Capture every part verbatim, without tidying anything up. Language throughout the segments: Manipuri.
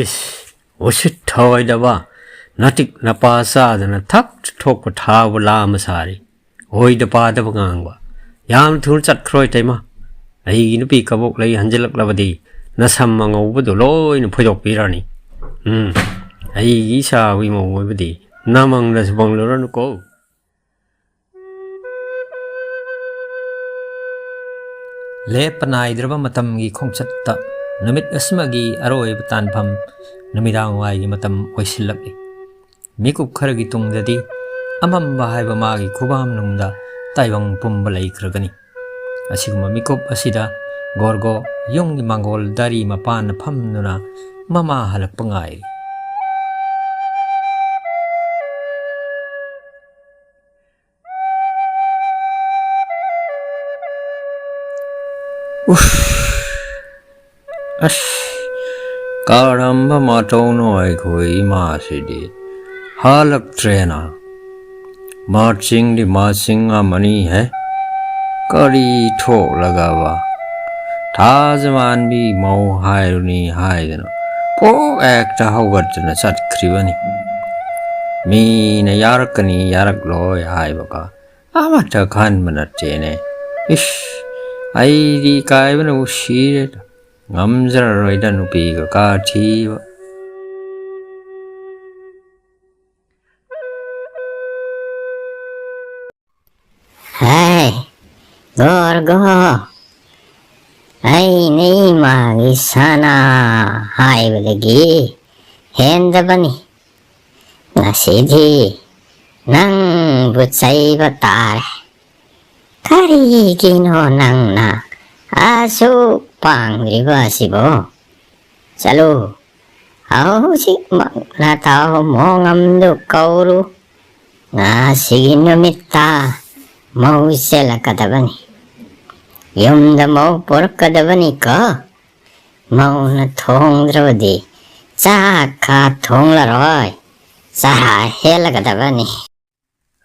ꯏꯁ, ꯎꯁꯤꯠ ꯊꯑꯣꯏꯗꯕ, ꯅꯇꯤꯛ ꯅꯄꯥ ꯆꯥꯗꯅ ꯊꯛ ꯊꯣꯛꯄ ꯊꯥꯕ ꯂꯥꯝꯕ ꯁꯥꯔꯤ꯫ ꯑꯣꯏꯗ ꯄꯥꯗꯕ ꯉꯥꯡꯕ꯫ ꯌꯥꯝ ꯊꯨꯅ ꯆꯠꯈ꯭ꯔꯣꯏ ꯇꯩꯃ꯫ ꯑꯩꯒꯤ ꯅꯨꯄꯤ ꯀꯕꯣꯛ ꯂꯩ ꯍꯟꯖꯤꯜꯂꯛꯂꯕꯗꯤ ꯅꯁꯝ ꯑꯉꯧꯕꯗꯨ ꯂꯣꯏꯅ ꯐꯣꯏꯗꯣꯛꯄꯤꯔꯅꯤ꯫ ꯎꯝ, ꯑꯩꯒꯤ ꯏꯆꯥꯒꯤ ꯃꯧ ꯑꯣꯏꯕꯗꯤ ꯅꯃꯪꯗꯁꯨ ꯐꯪꯂꯨꯔꯅꯨꯀꯣ꯫ ꯂꯦꯞꯄ ꯅꯥꯏꯗ꯭ꯔꯕ ꯃꯇꯝꯒꯤ ꯈꯣꯡꯆꯠꯇ ꯅꯨꯃꯤꯠ ꯑꯁꯤꯃꯒꯤ ꯑꯔꯣꯏꯕ ꯇꯥꯟꯐꯝ ꯅꯨꯃꯤꯗꯥꯡ ꯋꯥꯏꯒꯤ ꯃꯇꯝ ꯑꯣꯏꯁꯤꯜꯂꯛꯂꯤ꯫ ꯃꯤꯀꯨꯞ ꯈꯔꯒꯤ ꯇꯨꯡꯗꯗꯤ ꯑꯃꯝꯕ ꯍꯥꯏꯕ ꯃꯥꯒꯤ ꯈꯨꯕꯥꯝꯅꯨꯡꯗ ꯇꯥꯏꯕꯪ ꯄꯨꯝꯕ ꯂꯩꯈ꯭ꯔꯒꯅꯤ꯫ ꯑꯁꯤꯒꯨꯝꯕ ꯃꯤꯀꯨꯞ ꯑꯁꯤꯗ ꯒꯣꯔꯒꯣ ꯌꯨꯝꯒꯤ ꯃꯥꯡꯒꯣꯜ ꯗꯥꯔꯤ ꯃꯄꯥꯟꯅ ꯐꯝꯗꯨꯅ ꯃꯃꯥ ꯍꯜꯂꯛꯄ ꯉꯥꯏꯔꯤ꯫ ꯎꯐ! ꯑꯁ, ꯀꯔꯝꯕ ꯃꯇꯧꯅꯣ ꯑꯩꯈꯣꯏ ꯏꯃꯥꯁꯤꯗꯤ? ꯍꯜꯂꯛꯇ꯭ꯔꯦꯅ꯫ ꯃꯥꯔꯆꯤꯡꯗꯤ ꯃꯥꯔꯆꯤꯡ ꯑꯃꯅꯤ ꯍꯦ꯫ ꯀꯔꯤ ꯊꯣꯛꯂꯒꯕ? ꯊꯥꯖꯃꯥꯟꯕꯤ ꯃꯧ ꯍꯥꯏꯔꯨꯅꯤ ꯍꯥꯏꯗꯅ ꯄꯣꯛ ꯍꯦꯛꯇ ꯍꯧꯒꯠꯇꯅ ꯆꯠꯈ꯭ꯔꯤꯕꯅꯤ꯫ ꯃꯤꯅ ꯌꯥꯔꯛꯀꯅꯤ ꯌꯥꯔꯛꯂꯣꯏ ꯍꯥꯏꯕꯒ ꯑꯃꯠꯇ ꯈꯟꯕ ꯅꯠꯇꯦꯅꯦ꯫ ꯏꯁ, ꯑꯩꯗꯤ ꯏꯀꯥꯏꯕꯅꯕꯨ ꯁꯤꯔꯦꯗ꯫ ꯉꯝꯖꯔꯔꯣꯏꯗ ꯅꯨꯄꯤꯒ ꯀꯥ ꯊꯤꯕ꯫ ꯍꯥꯏ, ꯒꯣꯔꯒꯣ, ꯑꯩꯅ ꯏꯃꯥꯒꯤ ꯁꯅꯥ ꯍꯥꯏꯕꯗꯒꯤ ꯍꯦꯟꯗꯕꯅꯤ꯫ ꯉꯁꯤꯗꯤ ꯅꯪꯕꯨ ꯆꯩꯕ ꯇꯥꯔꯦ꯫ ꯀꯔꯤꯒꯤꯅꯣ ꯅꯪꯅ ꯑꯁꯨꯛ ꯄꯥꯡꯂꯤꯕ ꯑꯁꯤꯕꯣ? ꯆꯠꯂꯨ, ꯍꯧꯖꯤꯛꯃꯛ ꯅꯇꯥꯎ ꯃꯣꯉꯝꯗꯨ ꯀꯧꯔꯨ꯫ ꯉꯁꯤꯒꯤ ꯅꯨꯃꯤꯠꯇ ꯃꯧ ꯆꯦꯜꯂꯛꯀꯗꯕꯅꯤ꯫ ꯌꯨꯝꯗ ꯃꯧ ꯄꯨꯔꯛꯀꯗꯕꯅꯤꯀꯣ꯫ ꯃꯧꯅ ꯊꯣꯡꯗ꯭ꯔꯕꯗꯤ ꯆꯥꯛꯀ ꯊꯣꯡꯂꯔꯣꯏ꯫ ꯆꯔꯥ ꯍꯦꯜꯂꯒꯗꯕꯅꯤ꯫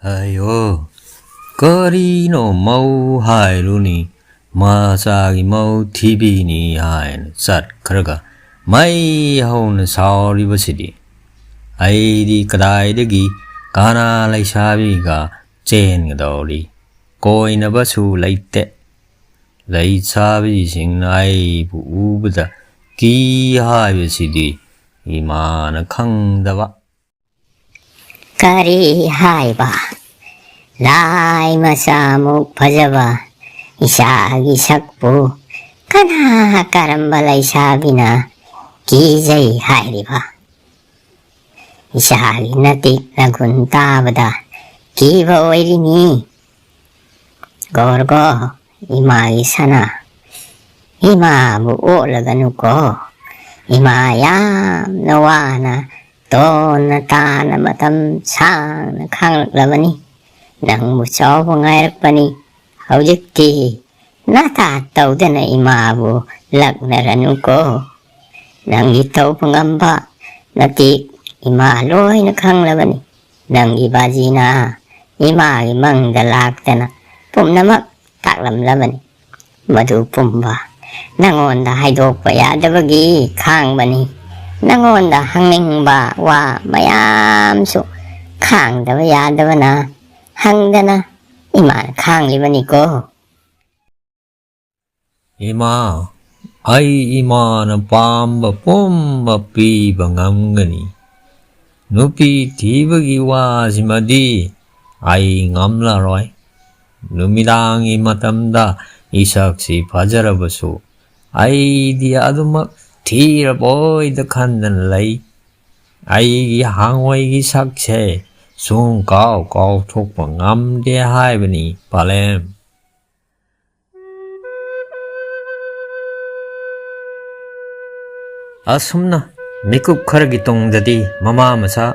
ꯑꯌꯣ, ꯀꯔꯤꯅꯣ ꯃꯧ ꯍꯥꯏꯔꯨꯅꯤ, ꯃꯆꯥꯒꯤ ꯃꯧ ꯊꯤꯕꯤꯅꯤ ꯍꯥꯏꯅ ꯆꯠꯈ꯭ꯔꯒ ꯃꯩ ꯍꯧꯅ ꯁꯥꯎꯔꯤꯕꯁꯤꯗꯤ꯫ ꯑꯩꯗꯤ ꯀꯗꯥꯏꯗꯒꯤ ꯀꯅꯥ ꯂꯩꯁꯥꯕꯤꯒ ꯆꯦꯟꯒꯗꯧꯔꯤ? ꯀꯣꯏꯅꯕꯁꯨ ꯂꯩꯇꯦ꯫ ꯂꯩꯁꯥꯕꯤꯁꯤꯡꯅ ꯑꯩꯕꯨ ꯎꯕꯗ ꯀꯤ ꯍꯥꯏꯕꯁꯤꯗꯤ ꯏꯃꯥꯅ ꯈꯪꯗꯕ꯫ ꯀꯔꯤ ꯍꯥꯏꯕ? ꯂꯥꯏ ꯃꯆꯥꯃꯨꯛ ꯐꯖꯕ ꯏꯆꯥꯒꯤ ꯁꯛꯄꯨ ꯀꯅꯥ ꯀꯔꯝꯕ ꯂꯩꯁꯥꯕꯤꯅ ꯀꯤꯖꯩ ꯍꯥꯏꯔꯤꯕ? ꯏꯆꯥꯒꯤ ꯅꯇꯤꯛ ꯅꯒꯨꯟ ꯇꯥꯕꯗ ꯀꯤꯕ ꯑꯣꯏꯔꯤꯅꯤ꯫ ꯒꯣꯔꯒꯣ, ꯏꯃꯥꯒꯤ ꯁꯅꯥ, ꯏꯃꯥꯕꯨ ꯑꯣꯠꯂꯒꯅꯨꯀꯣ꯫ ꯏꯃꯥ ꯌꯥꯝꯅ ꯋꯥꯅ ꯇꯣꯟꯅ ꯇꯥꯅ ꯃꯇꯝ ꯁꯥꯡꯅ ꯈꯥꯡꯂꯛꯂꯕꯅꯤ꯫ ꯅꯪꯕꯨ ꯆꯥꯎꯕ ꯉꯥꯏꯔꯛꯄꯅꯤ꯫ ꯍꯧꯖꯤꯛꯇꯤ ꯅꯥꯇꯥ ꯇꯧꯗꯅ ꯏꯃꯥꯕꯨ ꯂꯛꯅꯔꯅꯨꯀꯣ꯫ ꯅꯪꯒꯤ ꯇꯧꯕ ꯉꯝꯕ ꯅꯇꯤꯛ ꯏꯃꯥ ꯂꯣꯏꯅ ꯈꯪꯂꯕꯅꯤ꯫ ꯅꯪꯒꯤ ꯕꯥꯖꯤꯅ ꯏꯃꯥꯒꯤ ꯃꯪꯗ ꯂꯥꯛꯇꯅ ꯄꯨꯝꯅꯃꯛ ꯇꯥꯛꯂꯝꯂꯕꯅꯤ꯫ ꯃꯗꯨ ꯄꯨꯝꯕ ꯅꯪꯉꯣꯟꯗ ꯍꯥꯏꯗꯣꯛꯄ ꯌꯥꯗꯕꯒꯤ ꯈꯥꯡꯕꯅꯤ꯫ ꯅꯪꯉꯣꯟꯗ ꯍꯪꯅꯤꯡꯕ ꯋꯥ ꯃꯌꯥꯝꯁꯨ ꯈꯥꯡꯗꯕ ꯌꯥꯗꯕꯅ ꯍꯪꯗꯅ ꯏꯃꯥꯅ ꯈꯥꯡꯂꯤꯕꯅꯤꯀꯣ꯫ ꯏꯃꯥ, ꯑꯩ ꯏꯃꯥꯅ ꯄꯥꯝꯕ ꯄꯨꯝꯕ ꯄꯤꯕ ꯉꯝꯒꯅꯤ꯫ ꯅꯨꯄꯤ ꯊꯤꯕꯒꯤ ꯋꯥꯁꯤꯃꯗꯤ ꯑꯩ ꯉꯝꯂꯔꯣꯏ꯫ ꯅꯨꯃꯤꯗꯥꯡꯒꯤ ꯃꯇꯝꯗ ꯏꯁꯛꯁꯤ ꯐꯖꯔꯕꯁꯨ ꯑꯩꯗꯤ ꯑꯗꯨꯃꯛ ꯊꯤꯔꯕꯣꯏꯗ ꯈꯟꯗꯅ ꯂꯩ꯫ ꯑꯩꯒꯤ ꯍꯥꯡꯋꯥꯏꯒꯤ ꯁꯛꯁꯦ ꯁꯨꯡ ꯀꯥꯎ ꯀꯥꯎꯊꯣꯛꯄ ꯉꯝꯗꯦ ꯍꯥꯏꯕꯅꯤ, ꯄꯥꯂꯦꯝ꯫ ꯑꯁꯨꯝꯅ ꯃꯤꯀꯨꯞ ꯈꯔꯒꯤ ꯇꯨꯡꯗꯗꯤ ꯃꯃꯥ ꯃꯆꯥ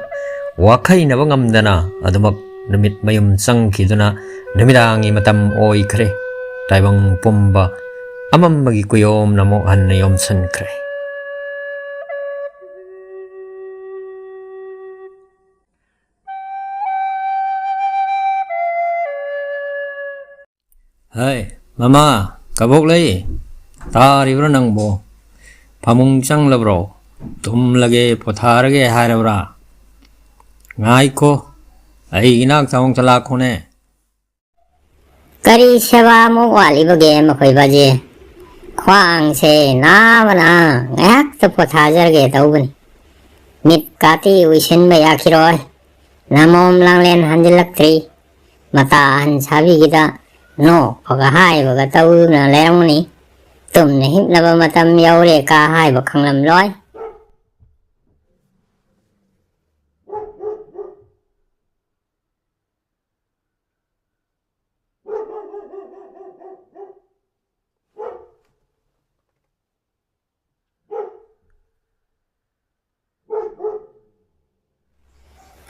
ꯋꯥꯈꯩꯅꯕ ꯉꯝꯗꯅ ꯑꯗꯨꯃꯛ ꯅꯨꯃꯤꯠ ꯃꯌꯨꯝ ꯆꯪꯈꯤꯗꯨꯅ ꯅꯨꯃꯤꯗꯥꯡꯒꯤ ꯃꯇꯝ ꯑꯣꯏꯈ꯭ꯔꯦ꯫ ꯇꯥꯏꯕꯪ ꯄꯨꯝꯕ ꯑꯃꯝꯕꯒꯤ ꯀꯨꯌꯣꯝꯅ ꯑꯃꯨꯛ ꯍꯟꯅ ꯌꯣꯝꯁꯤꯟꯈ꯭ꯔꯦ꯫ ꯍꯩ, ꯃꯃꯥ, ꯀꯕꯣꯛꯂꯩ, ꯇꯥꯔꯤꯕ꯭ꯔꯥ ꯅꯪꯕꯣ? ꯐꯃꯨꯡ ꯆꯪꯂꯕ꯭ꯔꯣ? ꯇꯨꯝꯂꯒꯦ, ꯄꯣꯊꯥꯔꯒꯦ ꯍꯥꯏꯔꯕ꯭ꯔꯥ? ꯉꯥꯏꯈꯣ, ꯑꯩ ꯏꯅꯥꯛꯇ ꯑꯃꯨꯛꯇ ꯂꯥꯛꯈꯣꯅꯦ꯫ ꯀꯔꯤ ꯁꯦꯕꯥꯃꯨꯛ ꯋꯥꯠꯂꯤꯕꯒꯦ ꯃꯈꯣꯏꯕꯁꯦ? ꯈ꯭ꯋꯥꯡꯁꯦ ꯅꯥꯕꯅ ꯉꯥꯏꯍꯥꯛꯇ ꯄꯣꯊꯥꯖꯔꯒꯦ ꯇꯧꯕꯅꯤ꯫ ꯃꯤꯠ ꯀꯥꯇꯤ ꯎꯏꯁꯤꯟꯕ ꯌꯥꯈꯤꯔꯣꯏ꯫ ꯅꯃꯣꯝ ꯂꯥꯡꯂꯦꯟ ꯍꯟꯖꯤꯜꯂꯛꯇ꯭ꯔꯤ꯫ ꯃꯇꯥ ꯑꯍꯟ ꯁꯥꯕꯤꯒꯤꯗ ꯅꯣꯛꯄꯒ ꯍꯥꯏꯕꯒ ꯇꯧꯗꯨꯅ ꯂꯩꯔꯝꯒꯅꯤ꯫ ꯇꯨꯝꯅ ꯍꯤꯞꯅꯕ ꯃꯇꯝ ꯌꯧꯔꯦ ꯀ ꯍꯥꯏꯕ ꯈꯪꯂꯝꯂꯣꯏ꯫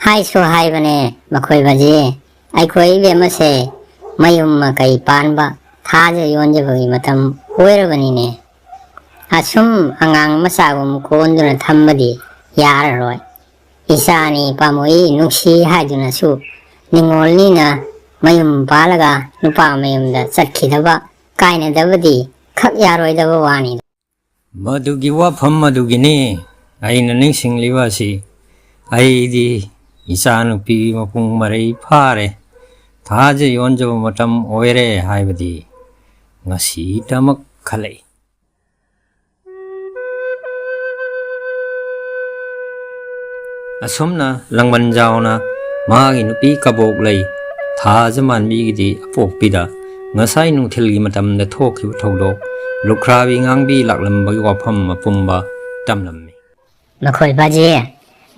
ꯍꯥꯏꯁꯨ ꯍꯥꯏꯕꯅꯦ ꯃꯈꯣꯏꯕꯁꯤ, ꯑꯩꯈꯣꯏ ꯏꯕꯦꯝꯃꯁꯦ ꯃꯌꯨꯝ ꯃꯀꯩ ꯄꯥꯟꯕ, ꯊꯥꯖ ꯌꯣꯟꯖꯕꯒꯤ ꯃꯇꯝ ꯑꯣꯏꯔꯕꯅꯤꯅꯦ꯫ ꯑꯁꯨꯝ ꯑꯉꯥꯡ ꯃꯆꯥꯒꯨꯝ ꯀꯣꯟꯗꯨꯅ ꯊꯝꯕꯗꯤ ꯌꯥꯔꯔꯣꯏ꯫ ꯏꯆꯥꯅꯤ ꯄꯥꯝꯃꯨꯏ ꯅꯨꯡꯁꯤ ꯍꯥꯏꯗꯨꯅꯁꯨ ꯅꯤꯉꯣꯜꯅꯤꯅ ꯃꯌꯨꯝ ꯄꯥꯜꯂꯒ ꯅꯨꯄꯥ ꯃꯌꯨꯝꯗ ꯆꯠꯈꯤꯗꯕ, ꯀꯥꯏꯅꯗꯕꯗꯤ ꯈꯛ ꯌꯥꯔꯣꯏꯗꯕ ꯋꯥꯅꯤ꯫ ꯃꯗꯨꯒꯤ ꯋꯥꯐꯝ ꯑꯗꯨꯒꯤꯅꯤ ꯑꯩꯅ ꯅꯤꯡꯁꯤꯡꯂꯤꯕ ꯑꯁꯤ꯫ ꯑꯩꯗꯤ ꯏꯆꯥꯅꯨꯄꯤ ꯃꯄꯨꯡ ꯃꯔꯩ ꯐꯥꯔꯦ, ꯊꯥꯖ ꯌꯣꯟꯖꯕ ꯃꯇꯝ ꯑꯣꯏꯔꯦ ꯍꯥꯏꯕꯗꯤ ꯉꯁꯤꯇꯃꯛ ꯈꯜꯂꯛꯏ꯫ ꯑꯁꯨꯝꯅ ꯂꯥꯡꯕꯟꯖꯥꯎꯅ ꯃꯥꯒꯤ ꯅꯨꯄꯤ ꯀꯕꯣꯛꯂꯩ ꯊꯥꯖ ꯃꯥꯟꯕꯤꯒꯤꯗꯤ ꯑꯄꯣꯛꯄꯤꯗ ꯉꯁꯥꯏ ꯅꯨꯡꯊꯤꯜꯒꯤ ꯃꯇꯝꯗ ꯊꯣꯛꯈꯤꯕ ꯊꯧꯗꯣꯛ, ꯂꯨꯈ꯭ꯔꯥꯕꯤ ꯉꯥꯡꯕꯤ ꯂꯥꯛꯂꯝꯕꯒꯤ ꯋꯥꯐꯝ ꯑꯄꯨꯝꯕ ꯇꯝꯂꯝꯃꯤ꯫ ꯃꯈꯣꯏꯕꯁꯦ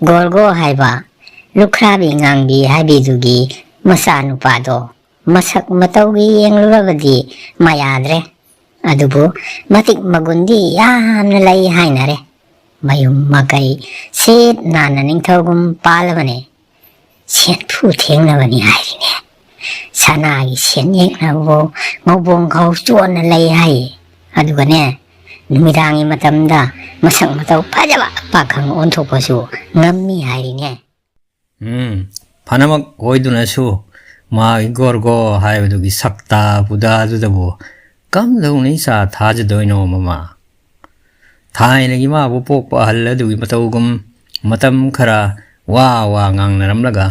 ꯒꯣꯔꯒꯣ ꯍꯥꯏꯕ ꯂꯨꯈ꯭ꯔꯥꯕꯤ ꯉꯥꯡꯕꯤ ꯍꯥꯏꯕꯤꯗꯨꯒꯤ ꯃꯆꯥꯅꯨꯄꯥꯗꯣ ꯃꯁꯛ ꯃꯇꯧꯒꯤ ꯌꯦꯡꯂꯨꯔꯕꯗꯤ ꯃꯌꯥꯗ꯭ꯔꯦ꯫ ꯑꯗꯨꯕꯨ ꯃꯇꯤꯛ ꯃꯒꯨꯟꯗꯤ ꯌꯥꯝꯅ ꯂꯩ ꯍꯥꯏꯅꯔꯦ꯫ ꯃꯌꯨꯝ ꯃꯀꯩ ꯁꯤꯠ ꯅꯥꯟꯅ ꯅꯤꯡꯊꯧꯒꯨꯝ ꯄꯥꯜꯂꯕꯅꯦ꯫ ꯁꯦꯟꯐꯨ ꯊꯦꯡꯅꯕꯅꯤ ꯍꯥꯏꯔꯤꯅꯦ꯫ ꯁꯅꯥꯒꯤ ꯁꯦꯟꯌꯦꯛꯅꯕꯨ ꯉꯧꯕꯣꯡ ꯈꯥꯎ ꯆꯣꯟꯅ ꯂꯩ ꯍꯥꯏꯌꯦ꯫ ꯑꯗꯨꯒꯅꯦ, ꯅꯨꯃꯤꯗꯥꯡꯒꯤ ꯃꯇꯝꯗ ꯃꯁꯛ ꯃꯇꯧ ꯐꯖꯕ ꯄꯥꯈꯪ ꯑꯣꯟꯊꯣꯛꯄꯁꯨ ꯉꯝꯃꯤ ꯍꯥꯏꯔꯤꯅꯦ꯫ ꯎꯝ, ꯐꯅꯃꯛ ꯑꯣꯏꯗꯨꯅꯁꯨ ꯃꯥꯒꯤ ꯒꯣꯔꯒꯣ ꯍꯥꯏꯕꯗꯨꯒꯤ ꯁꯛꯇꯥ ꯄꯨꯗꯥꯗꯨꯗꯕꯨ ꯀꯝꯗꯧꯅ ꯏꯆꯥ ꯊꯥꯖꯗꯣꯏꯅꯣ ꯃꯃꯥ? ꯊꯥꯏꯅꯒꯤ ꯃꯥꯕꯨ ꯄꯣꯛꯄ ꯑꯍꯜ ꯑꯗꯨꯒꯤ ꯃꯇꯧꯒꯨꯝ ꯃꯇꯝ ꯈꯔ ꯋꯥ ꯋꯥ ꯉꯥꯡꯅꯔꯝꯂꯒ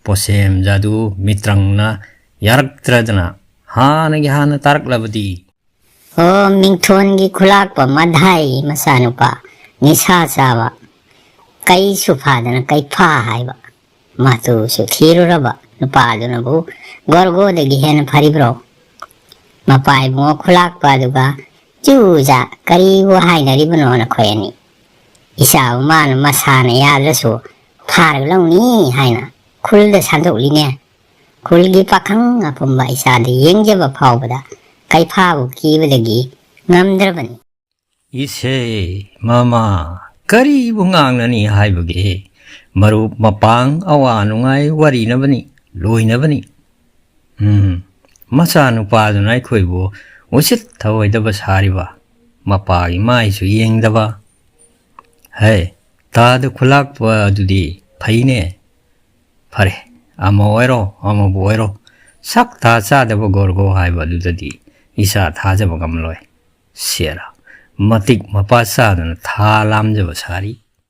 ꯄꯣꯠꯁꯦꯝ ꯖꯥꯗꯨ ꯃꯤꯇ꯭ꯔꯪꯅ ꯌꯥꯔꯛꯇ꯭ꯔꯗꯅ ꯍꯥꯟꯅꯒꯤ ꯍꯥꯟꯅ ꯇꯥꯔꯛꯂꯕꯗꯤ꯫ ꯑꯣ, ꯃꯤꯡꯊꯣꯟꯒꯤ ꯈꯨꯂꯥꯛꯄ ꯃꯙꯥꯏ ꯃꯆꯥꯅꯨꯄꯥ, ꯅꯤꯁꯥ ꯆꯥꯕ, ꯀꯩꯁꯨ ꯐꯥꯗꯅ ꯀꯩꯐꯥ ꯍꯥꯏꯕ, ꯃꯇꯨꯁꯨ ꯊꯤꯔꯨꯔꯕ ꯅꯨꯄꯥꯗꯨꯅꯕꯨ ꯒꯣꯔꯒꯣꯗꯒꯤ ꯍꯦꯟꯅ ꯐꯔꯤꯕ꯭ꯔꯣ? ꯃꯄꯥ ꯏꯕꯨꯡꯉꯣ ꯈꯨꯂꯥꯛꯄ ꯑꯗꯨꯒ ꯆꯨꯖꯥ ꯀꯔꯤꯕꯨ ꯍꯥꯏꯅꯔꯤꯕꯅꯣ ꯅꯈꯣꯏ ꯑꯅꯤ? ꯏꯆꯥꯕꯨ ꯃꯥꯅ ꯃꯁꯥꯅ ꯌꯥꯗ꯭ꯔꯁꯨ ꯐꯥꯔꯒ ꯂꯧꯅꯤ ꯍꯥꯏꯅ ꯈꯨꯜꯗ ꯁꯟꯗꯣꯛꯂꯤꯅꯦ꯫ ꯈꯨꯜꯒꯤ ꯄꯥꯈꯪ ꯑꯄꯨꯝꯕ ꯏꯆꯥꯗ ꯌꯦꯡꯖꯕ ꯐꯥꯎꯕꯗ ꯀꯩꯐꯥꯕꯨ ꯀꯤꯕꯗꯒꯤ ꯉꯝꯗ꯭ꯔꯕꯅꯤ꯫ ꯏꯁꯦ, ꯃꯃꯥ, ꯀꯔꯤꯕꯨ ꯉꯥꯡꯅꯅꯤ ꯍꯥꯏꯕꯒꯦ? ꯃꯔꯨꯞ ꯃꯄꯥꯡ ꯑꯋꯥ ꯅꯨꯡꯉꯥꯏ ꯋꯥꯔꯤꯅꯕꯅꯤ, ꯂꯣꯏꯅꯕꯅꯤ꯫ ꯎꯝ, ꯃꯆꯥꯅꯨꯄꯥꯗꯨꯅ ꯑꯩꯈꯣꯏꯕꯨ ꯎꯁꯤꯠ ꯊꯑꯣꯏꯗꯕ ꯁꯥꯔꯤꯕ, ꯃꯄꯥꯒꯤ ꯃꯥꯏꯁꯨ ꯌꯦꯡꯗꯕ꯫ ꯍꯦ, ꯇꯥꯗ ꯈꯨꯂꯥꯛꯄ ꯑꯗꯨꯗꯤ ꯐꯩꯅꯦ꯫ ꯐꯔꯦ, ꯑꯃ ꯑꯣꯏꯔꯣ ꯑꯃꯕꯨ ꯑꯣꯏꯔꯣ, ꯁꯛ ꯊꯥ ꯆꯥꯗꯕ ꯒꯣꯔꯒꯣ ꯍꯥꯏꯕ ꯑꯗꯨꯗꯗꯤ ꯏꯆꯥ ꯊꯥꯖꯕ ꯉꯝꯂꯣꯏ꯫ ꯁꯦꯔꯥ, ꯃꯇꯤꯛ ꯃꯄꯥ ꯆꯥꯗꯅ ꯊꯥ ꯂꯥꯝꯖꯕ ꯁꯥꯔꯤ꯫